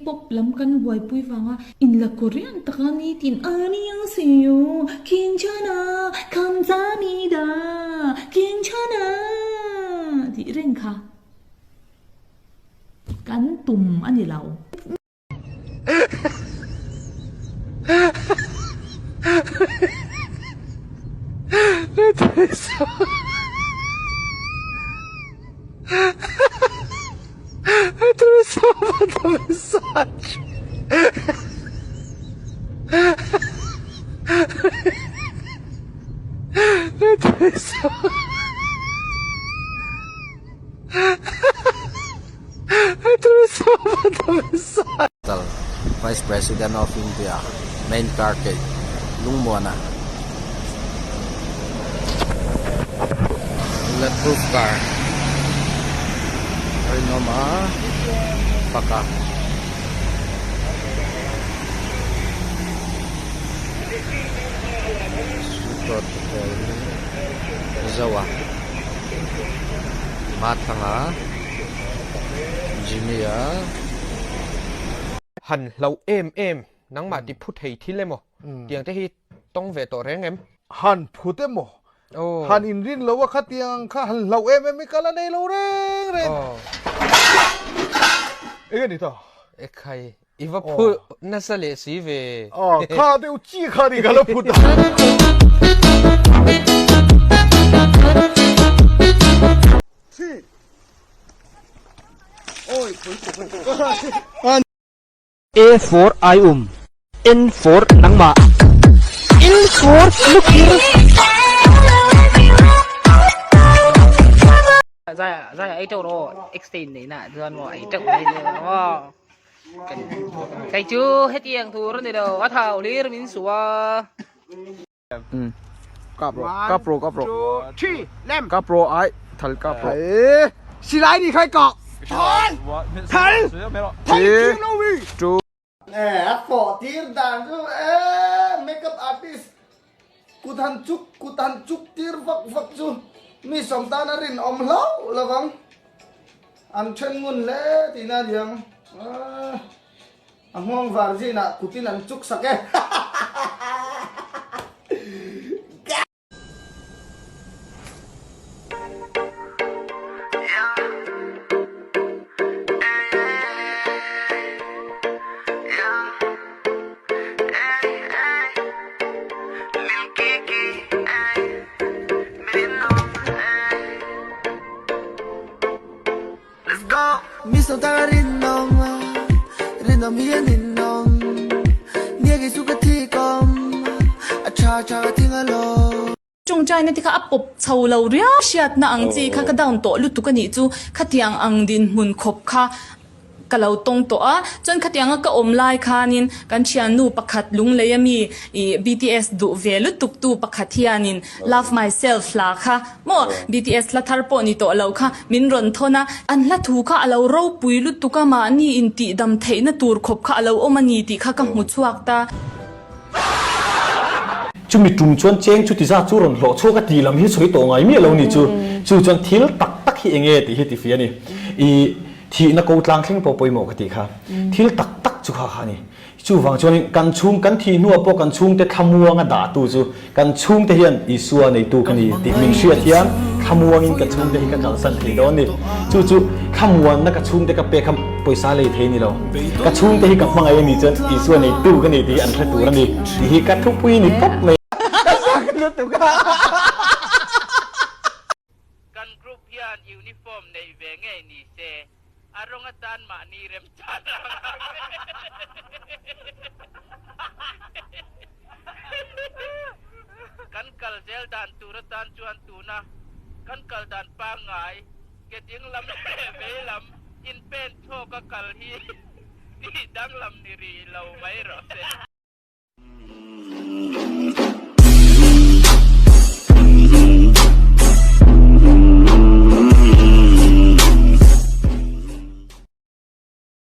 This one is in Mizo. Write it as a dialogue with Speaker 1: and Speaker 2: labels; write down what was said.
Speaker 1: K-pop lam kan buaipui vanga inla Korean taka nitin Annyeonghaseyo, Gwaenchana, Kamsahamnida, Gwaenchana tih reng kha kan tum a ni lo.
Speaker 2: Vice President of India main car cake Lungmuana bulletproof car a rinawm a fak a. Zoa Mathanga Jimmy a.
Speaker 3: Han hloh em em nangmah ti phu thei thil emaw tiang te hi tawng ve tawh reng em?
Speaker 4: Han phut emaw han inrin lo a khatiang ang kha han hloh em em hi ka la nei lo reng reng. Eng a ni ta?
Speaker 3: Ekhai I va phu nasa leh si ve.
Speaker 4: Aw kha deuh chi kha ni ka lo phut a.
Speaker 5: A for Aium, N for Nangmah, L for Lukhir.
Speaker 6: Zai zai ei teuh rawh extain neihna ah chuan maw ei teuh mai nia maw. Kei chu hetiang tur a ni lo a thau hlir min suh a.
Speaker 7: Kap rawh kap rawh kap rawh kap rawh ai thal kap rawh.
Speaker 4: Silai ni khai kah thal thal thal king lo wi.
Speaker 8: E a fawh tir dan chu e makeup artist kut han chuk kut han chuk tir vak vak chu mi sawm tan a rinawm hlauh lovang. An then ngun hle tihna a ni ang. A nghawng var zinah kutin an chuk sak e.
Speaker 1: Tawngtaina te kha a pawp chho lo riau hriatna ang chi kha ka down tawh lutuk a nih chu khatiang ang dinhmun khawp kha ka lo tawng tawh a, chuan khatianga ka awm lai khanin kan thiannu pakhat lunglei ami ih BTS duh ve lutuk tu pakhat hianin Love Myself hla kha maw BTS hla thar pawh ni tawh lo kha min rawn thawn a, an hla thu kha a lo ropui lutuk a mahni intihdam theihna tur khawp kha a lo awm a ni tih kha ka hmu chhuak ta.
Speaker 9: Chumi tum chuan cheng chuti zat chu rawn hlawh chhuak a tih lam hi sawi tawh ngai miah lo ni chu. Chu chuan thil tak tak hi enge tih hi tifiah a ni. Ih. Thihna ko tlang thleng pawh pawimawh ka tih kha. Thil tak tak chu kha kha a ni. Chuvang chuanin kan chhung kan thih hnuah pawh kan chhungte thlamuanga dahtu chu kan chhungte hian Isua neitu ka ni tih min hriat hian thlamuangin ka chhungte hi ka kalsan thei dawn a ni. Chu chu thlamuanna ka chhungte ka pek kha pawisa lei thei a ni lo. Ka chhungte hi ka hmangaih a nih chuan Isua neitu ka ni tih hi an hre tur a ni tih hi ka thupui ni tawp mai.
Speaker 8: Ka zak lutuk a.
Speaker 10: Kan group hian uniform neih ve ngei ni se, a rawng atan mahni remchan ang. Kan kal zel dan tur atan chuan tuna kan kal dan pangngai ke ding lam leh vei lam inpen chhawka kal hi tih danglam ni rih lo mai rawh se.